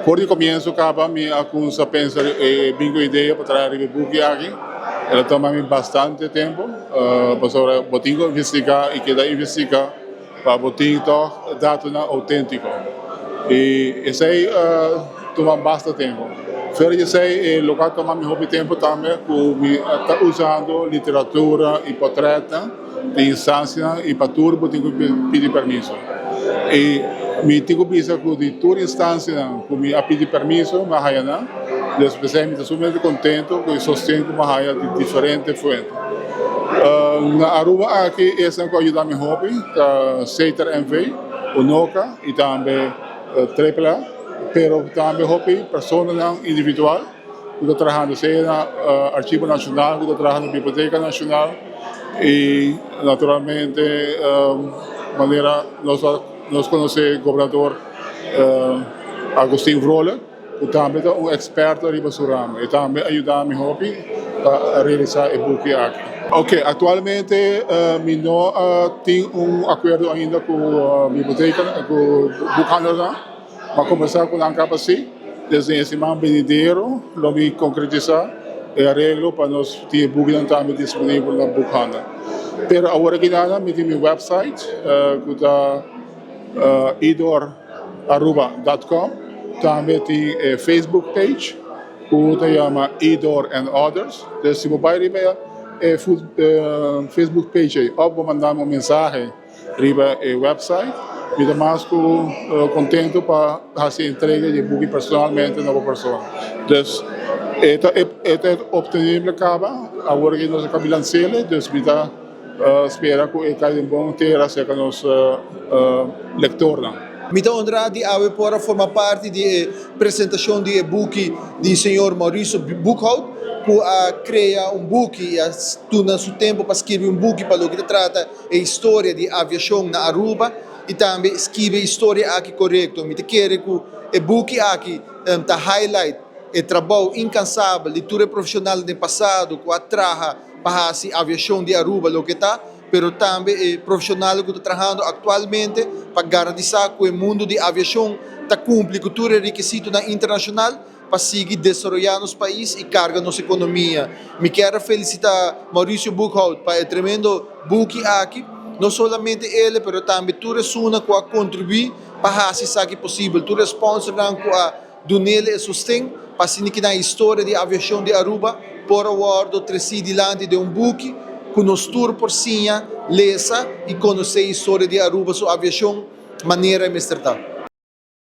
For di comienso caba mi a cuminsa pensa e bin cu idea pa traha riba e buki aki. El a toma mi bastante tempo pasobra bo tin cu investiga y keda investiga pa bo tin tog datonan autentico. Y esey a tuma basta tempo. Fuera di esey e loke a tuma mi hopi tempo tambe cu mi ta usando literatura y potretnan di instancianan y pa tur bo tin cu pidi permiso. Y mi tin cu bisa cu di tur instancianan cu mi a pidi permiso mi a haya nan. Dus p'esey mi ta sumamente contento cu e sosten cu mi a haya di diferente fuente. Na Aruba aki esnan cu a yuda mi hopi ta Setar NV, Unoca y tambe Triple A, pero tambe hopi personanan individual cu ta trahando sea na Archivo Nacional, cu ta traha na Biblioteca Nacional y naturalmente manera nos conoce Gobernador Agustin Vrolijk. Cu tambe ta un experto riba su ramo. E tambe a yuda mi hopi pa realisa e buki aki. Ok, actualmente mi no tin un acuerdo ainda cu biblioteca, cu boekhandelnan. Mi a conversa cu nan caba si. Desde e siman benidero lo mi concretisa e areglo pa nos tin e bukinan tambe disponibel na boekhandel. Pero awor aki nada mi tin mi website cu ta idor. Aruba dot com. Tambe tin e Facebook page ku ta yama Idor and Others. Dus si bo bai riba e Facebook page ei òf bo manda mi un mensahe riba e website, mi ta mas ku kontento pa hasi entrega di e buki personalmente na bo persona. Dus e ta e ta optenibel kaba, awor aki nos a kabi lans'el, dus mi ta. Spera ku e ta den bon tera serka nos lektornan. Mi ta honra di awe por a forma parti di e presentacion di e buki di señor Mauricio Boekhoudt cu a crea un buki y a tuna su tempo pa skirbi un buki pa loke ta trata e historia di aviacion na Aruba y tambe skirbi e historia aki corecto. Mi ta kere cu e buki aki ta highlight e trabou incansabel di tur e profesionalnan den pasado cu a traha pa hasi aviashon di Aruba loke ta, pero tambe e profeshonalnan ku ta trahando aktualmente pa garantisá ku e mundu di aviashon ta kumpli ku tur e rekisitonan internashonal pa sigui desaroyá nos pais i karga nos ekonomia. Mi kier a felisitá Mauricio Boekhoudt pa e tremendo buki aki, no solamente ele pero tambe tur esunnan ku a kontribuí pa hasi esaki posibel, tur e sponsornan ku a Dunele e sosten pa asina ki nan historia di aviashon di Aruba por a wordo tresi dilanti den un buki ku nos tur por siña, lesa i konosé historia di Aruba su aviashon manera e mester ta.